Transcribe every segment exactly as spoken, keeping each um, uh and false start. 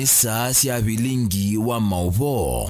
Saa sya vilingi wa maũvoo.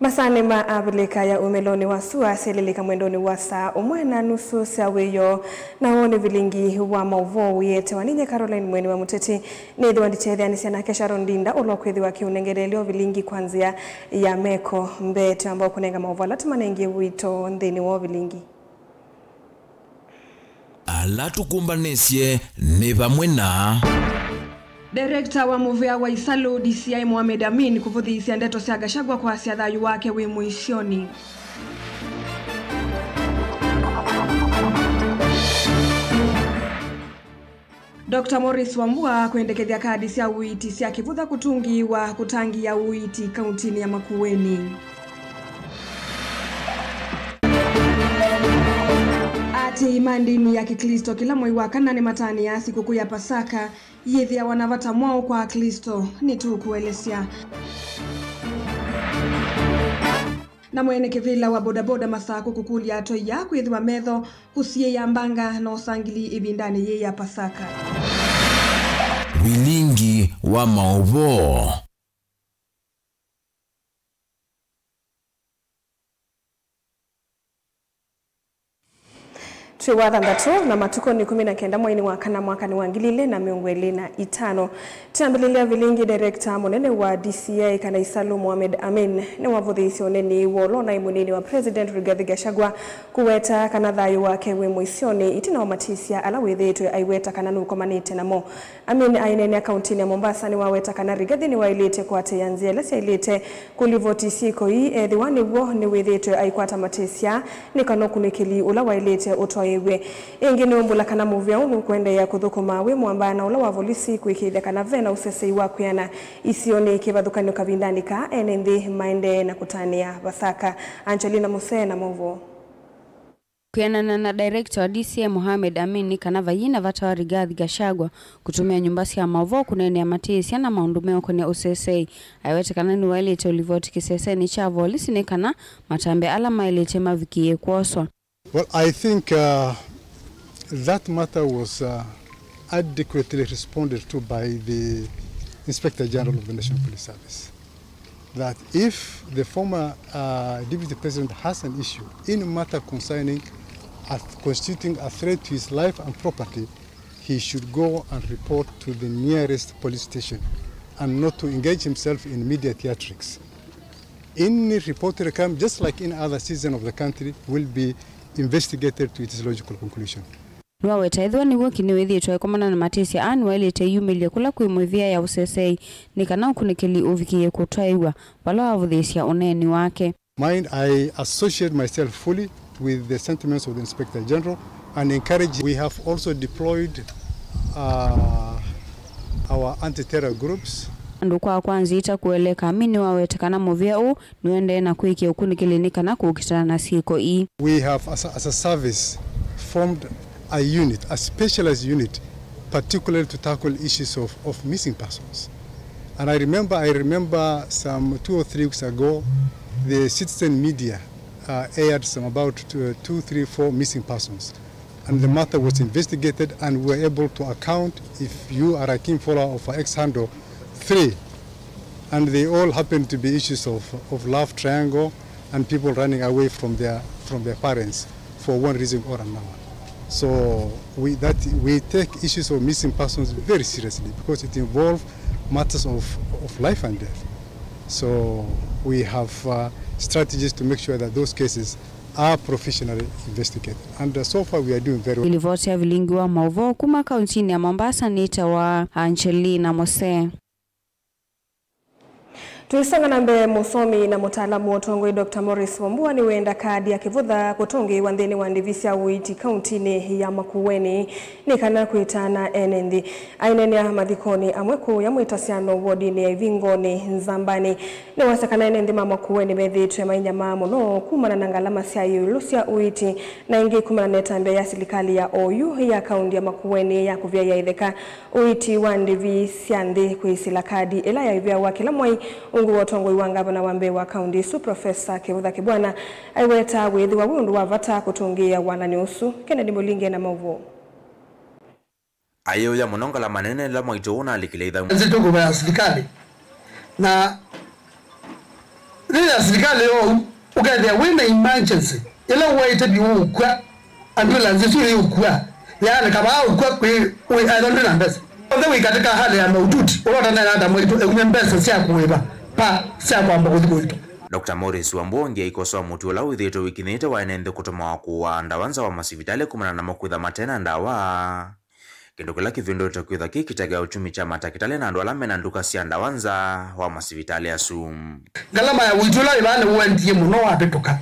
Masaanĩ ma Avilika ya umĩlonĩ wa sua syelilika mwendonĩ wa saa ũmwe na nusu sya wĩoo, na ũũ nĩ vilingi wa maũvoo wĩetewa ninye Caroline Mweni wa Mũteti. Nĩthĩwa nditetheanĩsya nake Sharon Ndinda ũla ũkwĩthĩwa akĩũnengeleelya vilingi kwa nzĩa ya meko. Mbee twamba kũnenga maũvoo ala tũmanengie ũito nthĩnĩ wa vilingi. Ala tũkũmbanĩsye nĩ vamwe na. Director wa mũvĩa wa Isalu, D C I Mohamed Amin, kũvũthĩĩsya ndeto sya Gachagua kwasya thayũ wake wĩ mũisyonĩ. Doctor Maurice Wambua kwendekethya kadi sya ũiiti sya kĩvũtha kũtũngĩĩwa kũtangĩĩa ũiiti kauntinĩ ya Makueni. Aatĩĩi ma ndĩni ya Kĩklĩsto kĩla mwei wa kana nĩmatanĩaa sikũkũ ya Pasaka yĩthĩawa na vata mwaũ kwa Aklĩsto? Nĩtũkũelesya. Na mwene kĩvĩla wa bodaboda Masakũ kũkũlya atwaĩa kwĩthĩwa metho kũsiĩĩa mbanga na ũsangili ĩvindanĩ yĩĩ ya Pasaka. Vilingi wa maũvoo. Twĩ wa thanthatũ na matukũ nĩ ĩkũmi na kenda mweinĩ wa kana mwakanĩ wa ngili ilĩ na mĩongo ĩlĩ na itano. Twambĩlĩlya vilingi, director mũnene wa D C I kana Isalu Mohamed Amin nĩwavũthĩĩsye ũneeni wa ũla ũnaĩ mũnini wa President Rigathi Gachagua kũweta kana thayũ wake wĩ mũisyonĩ ĩtina wa matisya ala wĩthĩĩtwe aiweta kana nũkomanĩte namo. Amin aineenea kauntinĩ ya Mombasa nĩwaweta kana Rigathi nĩwaĩlĩte kũatĩĩa nzĩa ila syaĩlĩte kũlivoti syĩko ii ethĩwa nĩw'o nĩwĩthĩĩtwe aikwata matisya nĩ kana ũkunĩkĩli ũla waĩlĩte ũtwaĩĩw'e. Ĩngĩ nĩũmbũla kana mũvĩa ũũ nũkũendeea kũthũkũma wĩ mwamba na ũla wa volisi kũĩkĩĩthya kana ve na ũsesei wa kwĩana isionĩ kĩvathũkany'o kavindanĩ kaa ene nthĩ maendee na kũtanĩa Pasaka. Angelina Musee na maũvoo. Kwĩanana na director wa D C I Mohamed Amin nĩ kana vaiĩ na vata wa Rigathi Gachagua kũtũmĩa nyũmba sya maũvoo kũneenea matisya na maũndũ meũkonĩa ũsesei. Aiwete kana nĩwaĩlĩte ũlivoti kĩsesenĩ kya volisi nĩ kana matambya ala maĩlĩte mavikĩĩe kwoswa. Well, I think, uh, that matter was, uh, adequately responded to by the Inspector General of the National Police Service, that if the former, uh, deputy president has an issue in matter concerning a th-, constituting a threat to his life and property, he should go and report to the nearest police station and not to engage himself in media theatrics. Any reported crime, just like any other citizen of the country, will be investigated to its logical conclusion. Nĩwaweta ethĩwa nĩw'o kĩnĩwĩthĩĩtwe aikomana na matisya aa, nĩwaĩlĩte ĩyumĩlye kũla kwĩ mĩvĩa ya ũsesei nĩ kana ũkunĩkĩli ũvikĩĩe kũtwaĩw'a, vala wavũthĩĩsya ũneeni wake. Mind, I associate myself fully with the sentiments of the Inspector General and encourage. We have also deployed, uh, our anti-terror groups. Andũ kwa kwa nzĩa ita kũeleka, Amin nĩwaweta kana mũvĩa ũũ nĩũendee na kũĩkĩa ũkunĩkĩli nĩ kana kũkitana na syĩko ii. We have, as a, as a service, formed a unit, a specialized unit, particularly to tackle issues of, of missing persons. And I remember, I remember some two or three weeks ago, the Citizen Media, uh, aired some about two, two, three, four missing persons. And the matter was investigated, and we were able to account, if you are a keen follower of our X handle, three. And they all happened to be issues of, of love triangle and people running away from their, from their parents for one reason or another. So we, that, we take issues of missing persons very seriously because it involves matters of, of life and death. So we have, uh, strategies to make sure that those cases are professionally investigated. And, uh, so far we are doing very well. Ĩlivoti ya vilingi wa maũvoo kuma kauntinĩ ya Mombasa nĩtawa Angelina Mose. Tũisonga na mbee, mũsomi na mũtaalamu wa ũtongoi Doctor Morris Wambua nĩwenda kadi ya kĩvũtha kũtũngĩĩwa nthĩnĩ wa ndĩvi sya ũiiti kauntinĩ ya Makueni nĩ kana kwĩtana ene nthĩ. Aineenea mathikonĩ amwe kũũya mwĩtasyano wodinĩ ya Ivingoni Nzambani, nĩwasya kana ene nthĩ ma Makueni methĩĩtwe mainyamaa mũno kumana na ngalama sya ĩũlũ sya ũiiti, na ĩngĩ kumana na ĩtambya ya silikalĩ ya oyu ya kaunti ya Makueni ya kũvyaĩa ĩtheka ũiiti wa ndĩvi sya nthĩ kwĩsĩla kadi ĩla yaĩvĩawa kĩla mwai. Ungu wa ũtongoi wa ngavana wa mbee wa kaunti ĩsu, Profesa Kĩvũtha Kĩbwana, aiweta wĩthĩwa wĩ ũndũ wa vata kũtũngĩĩa walany'o ũsu. Kennedy Mũlinge na maũvoo. Ayĩũya mũno ngalama nene ĩla mwaitũ ũnalikile ĩthaũ. Nzĩ tũkũvea silikalĩ. Na yĩla silikalĩ ũu, ũkethĩa wĩ na emergency, ĩla ũwaĩte vyũ ũkw'a, ambulance ĩsu yĩũkw'a, yaani kavaa ũkw'a kwĩ, wĩ, ethwa ndwĩ na mbesa. Onthe wĩ katika hali ya maututi, ũlotanena ata mwaitũ eumya mbesa sya kũĩva pa sya kwamba kũthi kũitwa. Doctor Morris Wambua aikosoa mũtuo ũla wĩthĩĩtwe wĩkinyĩte wa ene nthĩ kũtũmawa kũaa ndawa nza wa masivitalĩ kumana namo kwĩtha mate na ndawa. Kĩndũ kĩla kĩvĩndũĩte kwĩthwa kĩ kĩtegea ũtumi kya matakĩtalĩ na andũ ala mena nduka sya ndawa nza wa masivitalĩ asu. Ngalama ya ũiiti ũla wĩ vaa nĩwendie mũno wavĩtũka,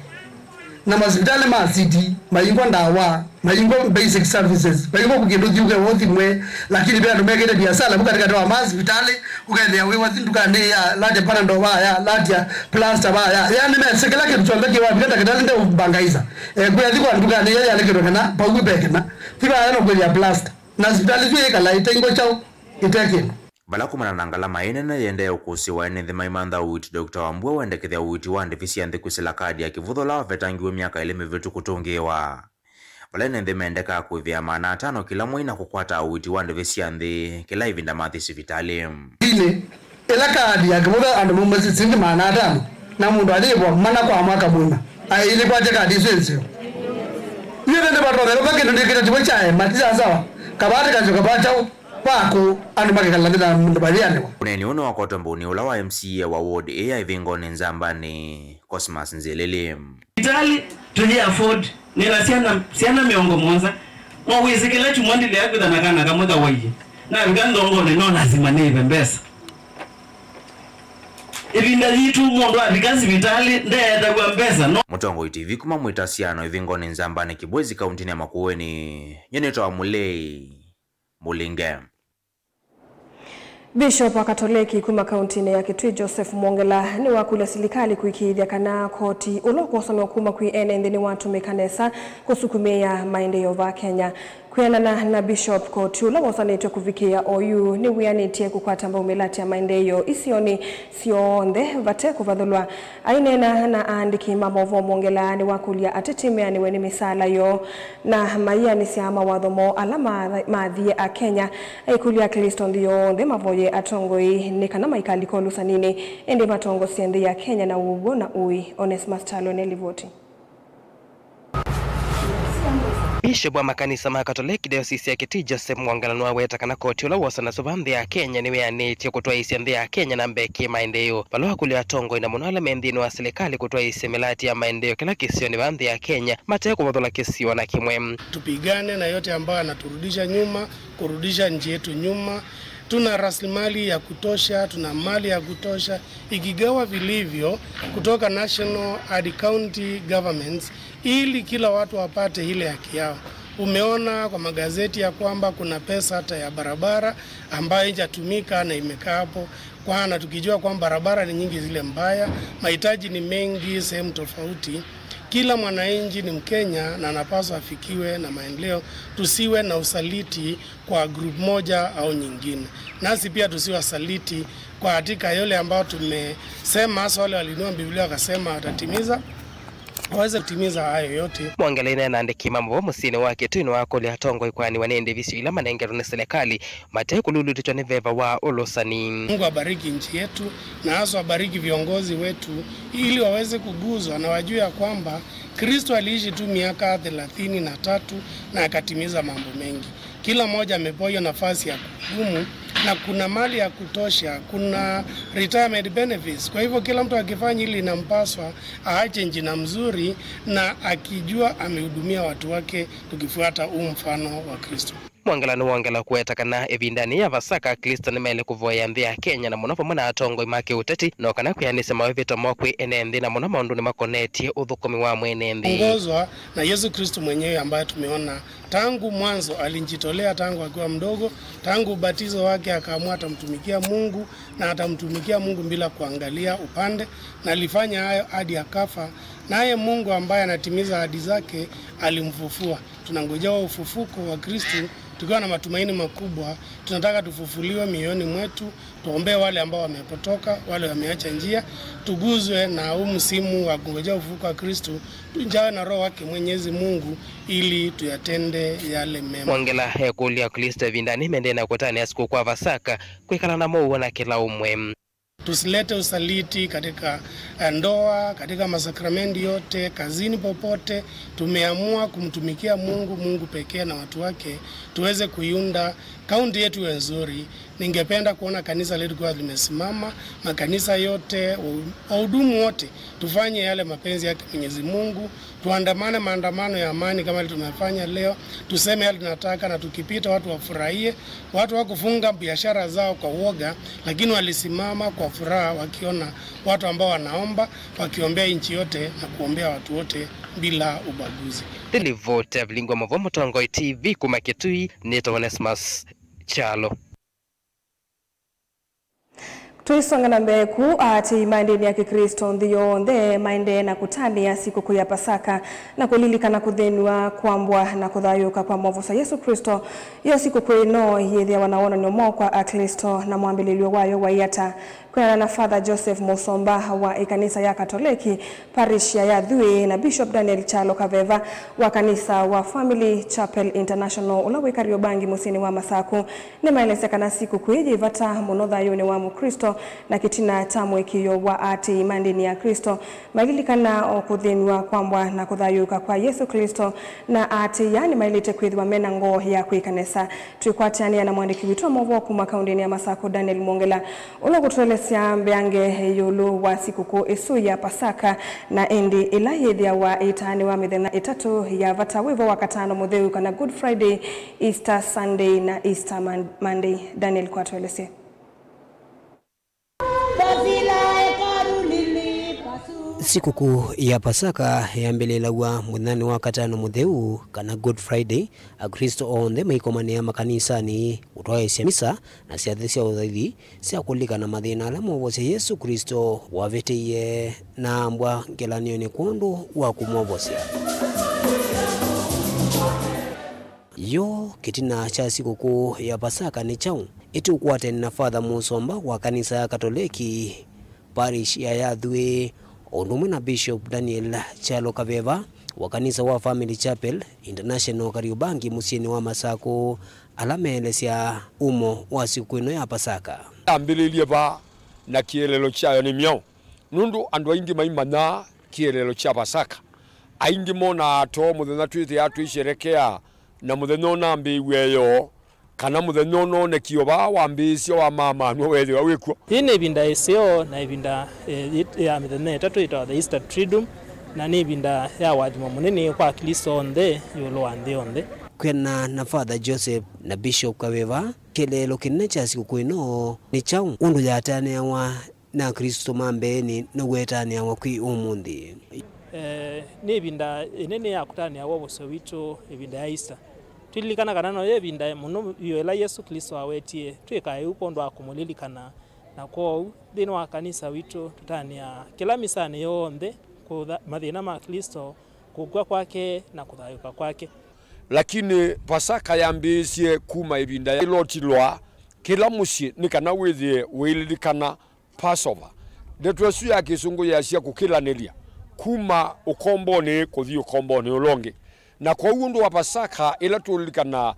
na masivitalĩ ma city mayingwa ndawa, mayingwa basic services, mayingwa kũkĩndũ thiuke wothimwe, lakini ve andũ mekĩte biasala vu katikati wa masivitalĩ, ũkethĩa wĩ wathi ndukanĩ ya latia panado vaya, latia plaster vaya, yani mese kĩla kĩndũ kyonthe kĩwavika ndakĩtalĩ ndeũmbangaisa. Ekwĩa thi kwa ndukanĩ ya yalekĩtwe kana vau vekĩna, thi vaya no kwĩthĩa plaster. Na sivitali ĩsu yĩkala ĩte ingo kyaũ, ĩte kĩndũ. Vala kumana na ngalama ĩnene yĩendee ũkũsĩ wa ene nthĩ maimantha ũiiti, Doctor Wambua wendekethya ũiiti wa ndĩvi sya nthĩ kwĩsĩla kadi ya kĩvũtha ũla wavetangiwe myaka ĩlĩ mĩvĩtu kũtũngĩĩwa. Vala ene nthĩ mendekaa kũĩvĩa maana atano kĩla mwei na kũkwata ũiiti wa ndĩvi sya nthĩ kĩla ĩvinda mathi sivitalĩ. Ĩla kadi ya kĩvũtha andũ mauma silingi maana atano, na mũndũ ayĩvwa mana kwa mwaka mũima, aĩle kwatya kadi ĩsu ĩseo. Ithyĩ nĩvatonyeka va kĩndũ nĩkĩtatiwe kyaema, ti sasawa. Kavaa tĩkasyo kavaa kyaũ, vakũ, andũ makekala nthĩ na mũndũ mayĩanĩwa. Ũneeni ũũ nĩwakwatwa mbũni ũla wa M C A wa ward ĩĩ ya Ĩvingoni Nzambani, Cosmas Nzĩlĩlĩ. Sivitali tũyĩ afford, nĩna syana, syana mĩongo mũonza. No wĩsĩ kĩla kyumwa ndilea kwĩtha na kana kamwe kawaie. Navika nthongonĩ, no lazima nĩĩve mbesa. Ĩvinda yitũ mũndũ avika sivitalĩ ndeethaw'a mbesa, no. Mũtongoi T V kuma Mwĩtasyano Ĩvingoni Nzambani, Kibwezi, kauntinĩ ya Makueni, nyie nĩtawa Mũlei Mũlinge. Bishop wa Katoleki kuma kauntinĩ ya Kitui, Joseph Mwongela, nĩwakũlya silikalĩ kũĩkĩĩthya kana koti ũla ũkwosanwa kuma kwĩ ene nthĩ nĩwatũmĩka nesa kũsukumĩĩa maendeeo vaa Kenya. Kwĩanana na Bishop, koti ũla wosanĩtw'e kũvikĩĩa oyu nĩwĩanĩtye kũkwata mbau mĩlatĩ ya maendeeo isionĩ syonthe vate kũvathũlwa. Aineena na aandĩki ma maũvoo, Mwongela nĩwakũlya ateti meanĩwe nĩ mĩsaala yoo na maianĩsya mawatho moo ala ma-, maathie Akenya. Aikũlya Aklĩsto nthĩ yonthe mavoye atongoi nĩ kana maikalika ũlũsaninĩ, ĩndĩ matongosye nthĩ ya Kenya na ũw'o na ũĩ. Onesmus Kyalo ne livoti. Bishop wa makanisa ma Katoleki Diocese ya Kitui, Joseph Mwongela, nĩwaweta kana koti ũla wosanasya vaa nthĩ ya Kenya nĩwĩanĩtye kũtwaĩĩsya nthĩ ya Kenya na mbee kĩ-maendeeo, vala wakũlya atongoi na mũno ala me nthĩnĩ wa silikalĩ kũtwaĩĩsya mĩlatĩ ya maendeeo kĩla kĩsionĩ vaa nthĩ ya Kenya mate kũvathũla kĩsio na kĩmwe. Tupigane na yote ambayo anaturudisha nyuma, kurudisha nchi yetu nyuma. Tuna rasilimali ya kutosha, tuna mali ya kutosha, ikigawa vilivyo kutoka national hadi county governments, ili kila watu wapate ile haki yao. Umeona kwa magazeti ya kwamba kuna pesa hata ya barabara ambayo haijatumika na imekaa hapo, kwana tukijua kwamba barabara ni nyingi zile mbaya, mahitaji ni mengi sehemu tofauti. Kila mwananchi ni Mkenya na anapaswa afikiwe na maendeleo. Tusiwe na usaliti kwa group moja au nyingine. Nasi pia tusiwasaliti kwa hakika yale ambayo tumesema, hasa wale walinua Biblia wakasema watatimiza, waweze kutimiza hayo yote. Mwongela aineena na aandĩki ma maũvoo mũsyĩnĩ wa Kitui nĩwakũlya atongoi kũaanĩwa nĩ ndĩvi syo ila manengetwe nĩ silikalĩ mate kũlulutĩtw'a nĩ veva wa ũlũsani. Mungu abariki nchi yetu na haswa abariki viongozi wetu ili waweze kuguzwa na wajue ya kwamba Kristo aliishi tu miaka thelathini na tatu na akatimiza mambo mengi. Kila mmoja amepewa hiyo nafasi ya kuhudumu na kuna mali ya kutosha, kuna retirement benefits. Kwa hivyo kila mtu akifanya hili inampaswa aache jina mzuri na akijua amehudumia watu wake tukifuata huu mfano wa Kristo. Mwongela nĩwongela kũweta kana ĩvindanĩ ya Vasaka, Aklĩsto nĩmaĩle kũvoya nthĩ ya Kenya, na mũno vamwe na atongoi ma kĩũteti, no kana kwĩanĩsya mawĩvĩto moo kwĩ ene nthĩ, na mũno maũndũnĩ makonetye ũthũkũmi wa mwene nthĩ. Ongozwa na Yesu Kristo mwenyewe ambaye tumeona tangu mwanzo, alijitolea tangu akiwa mdogo, tangu ubatizo wake akaamua atamtumikia Mungu na atamtumikia Mungu bila kuangalia upande, na alifanya hayo hadi akafa. Naye Mungu ambaye anatimiza ahadi zake alimfufua. Tunangojea ufufuko wa Kristu tukiwa na matumaini makubwa. Tunataka tufufuliwe mioyoni mwetu, tuombee wale ambao wamepotoka, wale wameacha njia, tuguzwe na huu msimu wa kungojea ufufuko wa Kristu, tujawe na Roho wake Mwenyezi Mungu ili tuyatende yale mema. Mwongela ekũlya Aklĩsto ĩvindanĩ mendee na kũtanĩa sikũkũ kwa Vasaka kwĩkala na mũuo na kĩla ũmwe. Tusilete usaliti katika, eh, ndoa, katika masakramenti yote, kazini, popote. Tumeamua kumtumikia Mungu, Mungu pekee na watu wake, tuweze kuiunda kaunti yetu iwe nzuri. Ningependa kuona kanisa letu kuwa limesimama, makanisa yote, wa-, wahudumu wote, tufanye yale mapenzi yake Mwenyezi Mungu, tuandamane maandamano ya amani kama ile tumefanya leo, tuseme yale tunataka na tukipita watu wafurahie. Watu hawakufunga biashara zao kwa uoga, lakini walisimama kwa furaha wakiona watu ambao wanaomba, wakiombea nchi yote na kuombea watu wote bila ubaguzi. Nĩ livoti ya Vilingwa Mavo Mũtongoi T V kuma Kitui, nĩtawa Onesmus Kyalo. Tũisonga na mbee, kũu aatĩĩi ma ndĩni ya Kĩklĩsto nthĩ yonthe maendee na kũtanĩa sikũkũ ya Pasaka na kũlilikana kũthĩnw'a, kwambwa, na kũthayũũka kwa Mwovosya Yesũ Klĩsto. Yo sikũkũ ĩno yĩthĩawa na wonany'o mwaũ kwa Aklĩsto, na mwambĩlĩlyo wayo waĩ ata? Kwĩanana na Father Joseph Mũsomba wa ĩkanisa ya Katoleki, parish ya Yathuĩ, na Bishop Daniel Kyalo Kaveva wa kanisa wa Family Chapel International, ũla wĩ Kariobangi mũsyĩnĩ wa Masakũ, nĩmaelesya kana sikũkũ ĩĩ yĩ vata mũno thayũnĩ wa Mũklĩsto, na kĩtina kya mũĩkĩĩo wa aatĩĩi ma ndĩni ya Klĩsto maililikana o kũthĩnw'a, kwambwa, na kũthayũũka kwa Yesũ Klĩsto, na aatĩĩi aa nĩmaĩlĩte kwĩthĩwa me na ngoo ya kwĩka nesa. Twĩkwatĩanĩa na mũandĩki witũ wa maũvoo kuma kaũndĩnĩ ya Masakũ, Daniel Mwongela, ũla ũkũtũelesya mbeange ĩũlũ wa sikũkũ ĩsu ya Pasaka, na ĩndĩ ĩla yĩthĩawa ĩtaanĩwa mĩthenya ĩtatũ ya vata, wĩvo Wakatano Mũtheu, kana Good Friday, Easter Sunday, na Easter Mon-, Monday. Daniel, kwa tũelesye. Sikũkũ ya Pasaka yambĩlĩlaw'a mũthenyanĩ wa Katano Mũtheu, kana Good Friday. Aklĩsto onthe maikomanĩa makanisanĩ kũtwaĩĩsya misa na syathĩ sya ũthaithi sya kũlilikana mathĩna ala Mwovosya Yesũ Klĩsto wavĩtĩie na ambwa ngelany'onĩ kwondũ wa kũmwovosya. Yo kĩtina kya sikũkũ ya Pasaka nĩ kyaũ? Ĩtũkwatene na Father Mũsomba wa kanisa ya Katoleki, parish ya Yathuĩ, o ũndũ ũmwe na Bishop Daniel Kyalo Kaveva wa kanisa wa Family Chapel International Kariobangi mũsyĩnĩ wa Masakũ, ala meelesya umo wa sikũkũ ĩno ya Pasaka. Yambĩlĩlye va na kĩeleelo kyayo nĩ myaũ? Nũndũ andũ aingĩ maimanyaa kĩeleelo kya Pasaka. Aingĩ monaa too mũthenya twĩthĩaa tũisherekea na mũthenya ũnambĩĩw'e yoo, kana mũthenya ũnoonekie o vaa wambĩĩsya wamaamaanw'a weethĩwa wĩ kw'o. Yĩĩ nĩ ĩvinda ĩseo na ĩvinda, eh, yĩ-, ya mĩthenya ĩtatũ yĩtawa the Easter Triduum, na nĩ ĩvinda ya ũathimo mũnene kwa Aklĩsto onthe ĩũlũ wa nthĩ yonthe. Kwĩanana na Father Joseph na Bishop Kaveva, kĩeleelo kĩnene kya sikũkũ ĩno nĩ kyaũ? Ũndũ yatanĩawa na Aklĩsto ma mbeenĩ now'o ĩtanĩawa kwĩ ũmũnthĩ. Eh, nĩ ĩvinda ĩnene ya kũtanĩa wovosyo witũ, ĩvinda ya Easter. Twĩlilikana kana noyo ĩvinda mũno vyũ ĩla Yesũ Klĩsto wawetie twĩkae ũu kwondũ wa kũmũlilikana. Na kwoou, nthĩnĩ wa kanisa witũ, tũtanĩaa kĩla misanĩ yonthe kũtha-, mathĩna ma Klĩsto, kũkw'a kwake, na kũthayũũka kwake. Lakini Pasaka yambĩĩsye kuma ĩvinda ya ĩlotilwa kĩla mũsyĩ nĩ kana wĩthĩe ũililikana Passover. Ndeto ĩsu ya Kĩsũngũ yeasya kũkĩlanĩlya kuma ũkombonĩ kũthi ũkombonĩ ũla ũngĩ. Na kwoou ũndũ wa Pasaka ĩla tũlilikana,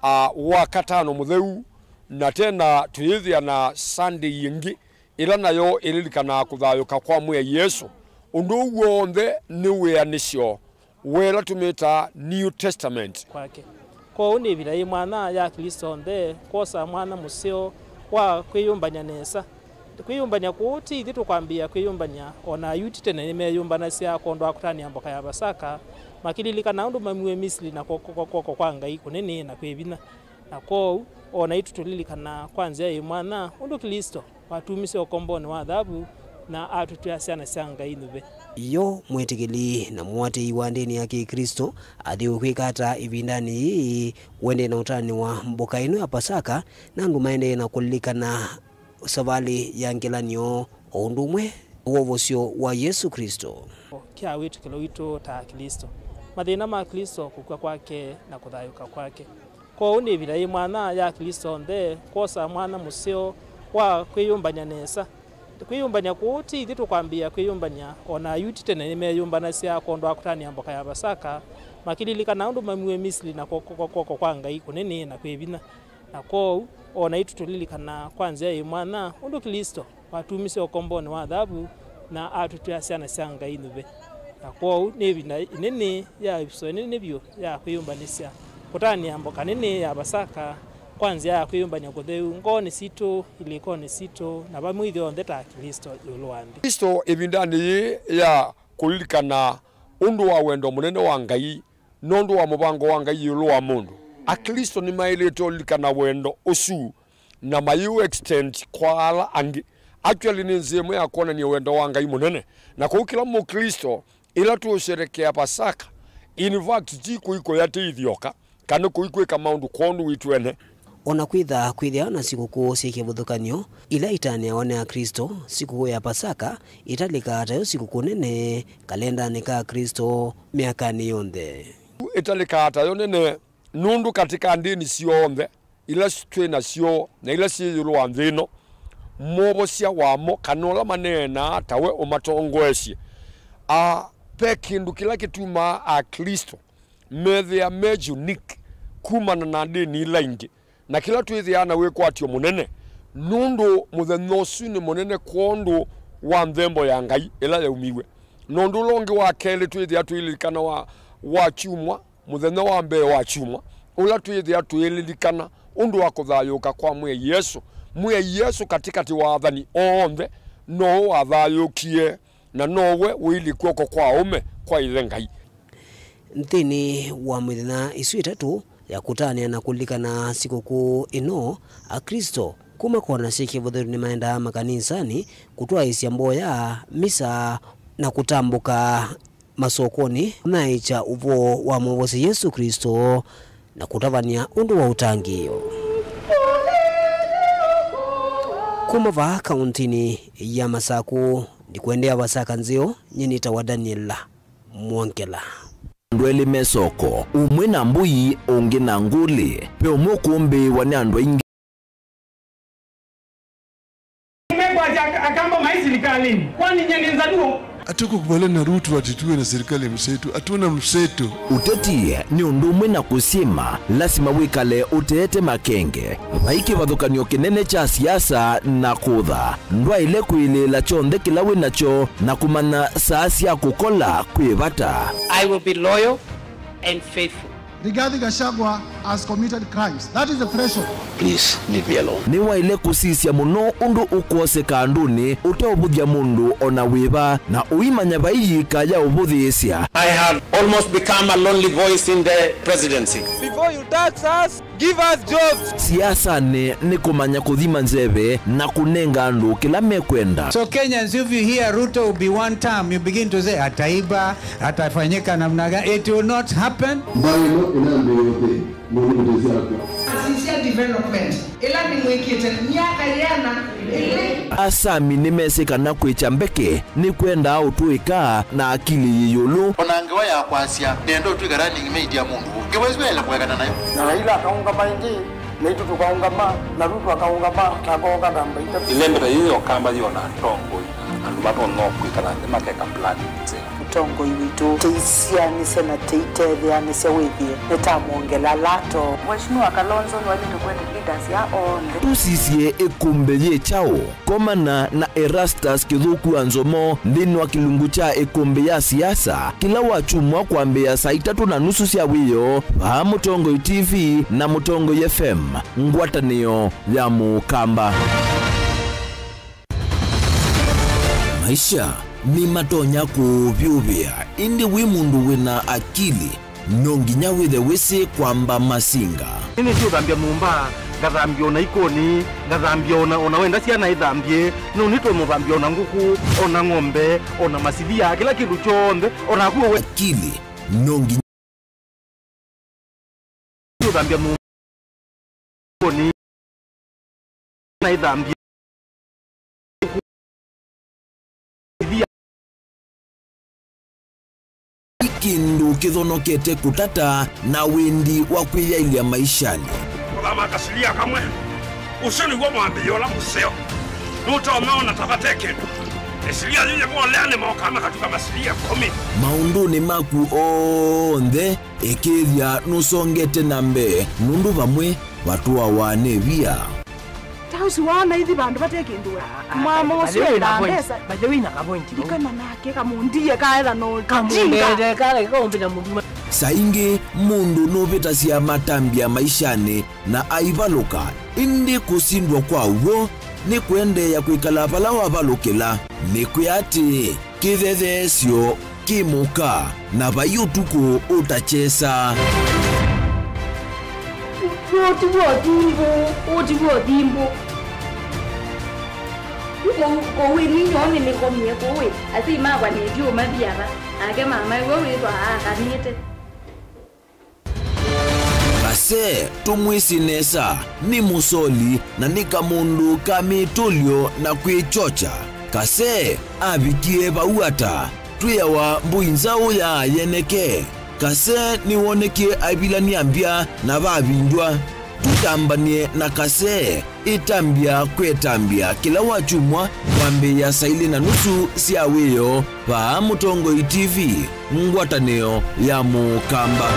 a, Wakatano Mũtheu, na tena tũyĩthĩa na Sunday ĩngĩ, ĩla nayo ĩlilikanaa kũthayũka kwa Mwĩai Yesũ. Ũndũ ũu w'onthe nĩ wĩanĩsyo wa ĩla tũmĩtaa New Testament. Kwake. Kwoou nĩ ĩvinda yĩ mwanya ya Aklĩsto onthe kwosa mwanya mũseo wa kwĩyũmbany'a nesa. Kwĩyũmbany'a kũu ti ithyĩ tũkwambĩĩa kwĩyũmbany'a, o na Ayuti tene nĩmeeyũmbanasya kwondũ wa kũtanĩa mboka ya Pasaka, makĩlilikana ũndũ maumiw'e Misili na kw'oko, kw'oko kwa Ngai kũnene na kwĩ vinya. Na kwoou, o naitũ tũlilikana kwa nzĩa yĩ mwanya ũndũ Klĩsto watumisye ũkombonĩ wa thavu na atũtw'a syana sya Ngai nyuve. Yo mwĩtĩkĩli na mũatĩĩi wa ndĩni ya Kĩklĩsto athiwe kwĩka ata ĩvindanĩ yĩĩ? Ũendee na ũtani wa mboka ĩno ya Pasaka, na andũ maendee na kũlilikana savalĩ ya ngelany'o o ũndũ ũmwe na wovosyo wa Yesũ Klĩsto. Kya wĩtĩkĩlo witũ ta Aklĩsto, mathĩna ma Klĩsto, kũkw'a kwake, na kũthayũũka kwake. Kwoou nĩ ĩvinda yĩ mwanya ya Aklĩsto onthe kwosa mwanya mũseo wa kwĩyũmbany'a nesa. Kwĩyũmbany'a kũũ ti ithyĩ tũkwambĩĩa kwĩyũmbany'a, o na Ayuti tene nĩmeeyũmbanasya kwondũ wa kũtanĩa mboka ya Pasaka, makĩlilikana ũndũ maumiw'e Misili na kw'oko, kw'oko kwa Ngai kũnene na kwĩ vinya. Na kwoou, o naitũ tũlilikana kwa nzĩa yĩ mwanya ũndũ Klĩsto watumisye ũkombonĩ wa thavu na atũtw'a syana sya Ngai nyuve. Na kwoou nĩ ĩvinda ĩnene ya ĩvuso ĩnene vyũ ya kwĩyũmbanĩsya, kũtanĩa mboka nene ya Pasaka kwa nzĩa ya kwĩyũmbany'a kũtheu ngoonĩ sitũ, ilĩkonĩ sitũ, na vamwe ithyonthe ta Aklĩsto ĩũlũ wa nthĩ. Klĩsto ĩvindanĩ yĩĩ ya kũlilikana ũndũ wa wendo mũnene wa Ngai, nũndũ wa mũvango wa Ngai ĩũlũ wa mũndũ. Aklĩsto nĩmaĩlĩte ũlilikana wendo ũsu na mayĩũ extend kwa ala angĩ. Actually, nĩ nzĩa ĩmwe ya kwonany'a wendo wa Ngai mũnene. Na kwoou kĩla Mũklĩsto, ĩla tũũsherekea Pasaka, in fact, ti kũikũya tĩ ithyoka, kana kũikwĩka maũndũ kwondũ witũ ene. O na kwĩtha kwĩthĩawa na sikũkũ syĩ kĩvathũkany'o ila itanĩawa nĩ Aklĩsto, sikũkũ ya Pasaka ĩtalĩkaa tayo sikũkũ nene kalendanĩ ka Aklĩsto myakanĩ yonthe. Ĩtalĩkaa tayo nene nũndũ katĩ ka ndĩni syonthe ila twĩ nasyo na ila syĩ ĩũlũ wa nthĩ ĩno, mwovosya wamo kana ũla maneenaa tawe ũmatongoesye. A, ve kĩndũ kĩla kĩtumaa Aklĩsto methĩa me unique kumana na ndĩni ila ingĩ, na kĩla twĩthĩaa na wĩkwatyo mũnene, nũndũ mũthenya ũsu nĩ mũnene kwondũ wa nthembo ya Ngai ĩla yaumiw'e. Na ũndũ ũla ũngĩ wa kelĩ twĩthĩa tũililikana wa, wa kyumwa, mũthenya wa mbee wa kyumwa, ũla twĩthĩa tũililikana ũndũ wa kũthayũũka kwa Mwĩai Yesũ. Mwĩai Yesũ katĩkatĩ wa athani onthe, nowe wathayũũkie na nowe ũilyĩ kw'oko kwa aũme kwa Ĩthe Ngai. Nthĩnĩ wa mĩthenya ĩsu ĩtatũ ya kũtanĩa na kũlilikana sikũkũ ĩno, Aklĩsto kuma kona syĩ kĩvathũkany'o nĩmaendaa makanisanĩ kũtwaĩĩsya mboya, misa, na kũtambũka masokonĩ maĩkya ũvoo wa Mwovosya Yesũ Klĩsto na kũtavany'a ũndũ wa ũtangĩĩo. Kuma vaa kaũntĩnĩ ya Masakũ, nĩkwendea Pasaka nzeo, nyie nĩtawa Daniel Mwongela. Andũ elĩ me soko, ũmwe na mbũi, ũngĩ na ngũlĩ. Ve ũmwe ũkũmbĩĩwa nĩ andũ aingĩ. Umekwatya ak-, akamba mai silikalini. Kwani nyie nĩ Nzaluo? Hatukukubaliana na Ruto ati tuwe na serikali ya mseto. Hatuna mseto. Ũteti nĩ ũndũ ũmwe na kũsyĩma, lasima wĩkale ũteete makenge. Vai kĩvathũkany'o kĩnene kya siasa na kũtha. Ndwaĩle kwĩlĩĩla kyonthe kĩla wĩ nakyo na kũmanya saa sya kũkola kwĩ vata. I will be loyal and faithful. Rigathi Gachagua has committed crimes. That is the threshold. Please leave me alone. Nĩwaĩle kũsisya mũno ũndũ ũkwoseka andũnĩ ũteũvũthya mũndũ o na wĩva, na ũimanya vai yĩika ya ũvũthĩĩsya. I have almost become a lonely voice in the presidency. Before you tax us, give us jobs. Siasanĩ nĩ kũmanya kũthima nzeve na kũnenga andũ kĩla mekwenda. So Kenyans, if you hear Ruto will be one term, you begin to say, "Ataiba, atafanyika namna gani?" It will not happen. Mbaĩ ĩno ĩnambĩĩe ũthĩ, mũndũ mũtesi akw'a. Asisya development ĩla nĩmwĩkĩte myaka yĩana ĩlĩ. Asami nĩmesĩ kana kwĩkya mbeke nĩkwendaa ũtũĩka na akili yĩ ĩũlũ. O na ngewa ya kwasya, nĩenda ũtw'ĩka running mate ya mũndũ ũũ. Ngewa ĩsu yaĩle kũekana nayo. Na Raila akaũngama ĩngĩ, naitũ tũkaũngama, na Ruto akaũngama, na akooka namba itatũ. Ĩlembo ta yĩĩ yokamba yĩona atongoi, andũ matonya kwĩkala nthĩ makeka plan nzeo. Mũtongoi witũ, tũisianĩsya na tũitetheanĩsya wĩthĩe nĩtamwongela lato. Mheshimiwa Kalonzo nĩwaĩlĩte kwete leaders ya onthe. Tũsisye ĩkũmbĩ yĩ kyaũ? Komana na Erastus Kĩthũku wa Nzomo nthĩnĩ wa kĩlungu kya ĩkũmbĩ ya siasa kĩla wakyumwa kwambĩĩa saa itatũ na nusu sya wĩoo vaa Mũtongoi T V na Mũtongoi F M, ngwatanĩo ya Mũkamba. Maisha nĩmatonya kũũvyũvĩa, ĩndĩ wĩ mũndũ wĩ na akili No nginya wĩthe wĩsĩ kwamba masinga. Nĩnĩsĩ ũthambya nyũmba, ngathambya ona ikoni, ngathambya ona, ona wenda syana ithambye, no nĩtũmũthambya ona ngũkũ, ona ng'ombe, ona masilia, kĩla kĩndũ kyonthe, ona akuo we. Akili, no nginya ũthambya nyũmba, ikoni, na ithambya. Nĩ kĩndũ kĩthonokete kũtata na wendi wa kwĩyaĩlya maishanĩ. Kũthama kasilia kamwe, ũsu nĩw'o mwambĩĩo ũla mũseo. Nũtonya ona ta vate kĩndũ. Ĩsilia yĩyĩ molea nĩmokaa makatuka masilia ĩkũmi. Maũndũnĩ maku onthe, ĩkĩĩthya nũsongete na mbee, nũndũ vamwe vatũawa nĩ via. Ta ũsu waona ithi vandũ vate kĩndũ we. Ah, ah, mwamo by the ũsu way, enda na point, mbesa. By the way, na ka point, no? Ndikana nake kamũndie kaetha no. Kamũndie jinga. Kale kaumbĩla mũndũ. Saa ingĩ mũndũ nũvĩtasya matambya maishanĩ na aivalũka, ĩndĩ kũsindwa kwa w'o nĩ kũendeea kwĩkala vala wavalũkĩla. Nĩkwĩa atĩĩ, kĩthetheesyo kĩ mũka, na vai ũtukũ ũtakyesa. Ũũ tiw'o thimbũ, ũũ tiw'o thimbũ. Yu kũu, kũu ĩ ninyoo nĩnĩkomie kũu ĩ, asyai makwa nĩvyũ mathi ava, nake mama ĩw'o wĩthwa aakanĩte. Kase, tũmwĩsĩ nesa, nĩ mũsoli na nĩ kamũndũ ka mĩtũlyo na kwĩkyokya. Kase avikie vau ata? Twĩawa mbũi nzaũ ya yeneke. Kase nĩwonekie aivilany'a mbya na vavindwa. Tũtambany'e na Kase. Ĩtambya kwĩ ĩtambya kĩla wakyumwa kwambĩĩa saa ilĩ na nusu sya wĩoo vaa Mũtongoi T V, ngwatanĩo ya Mũkamba.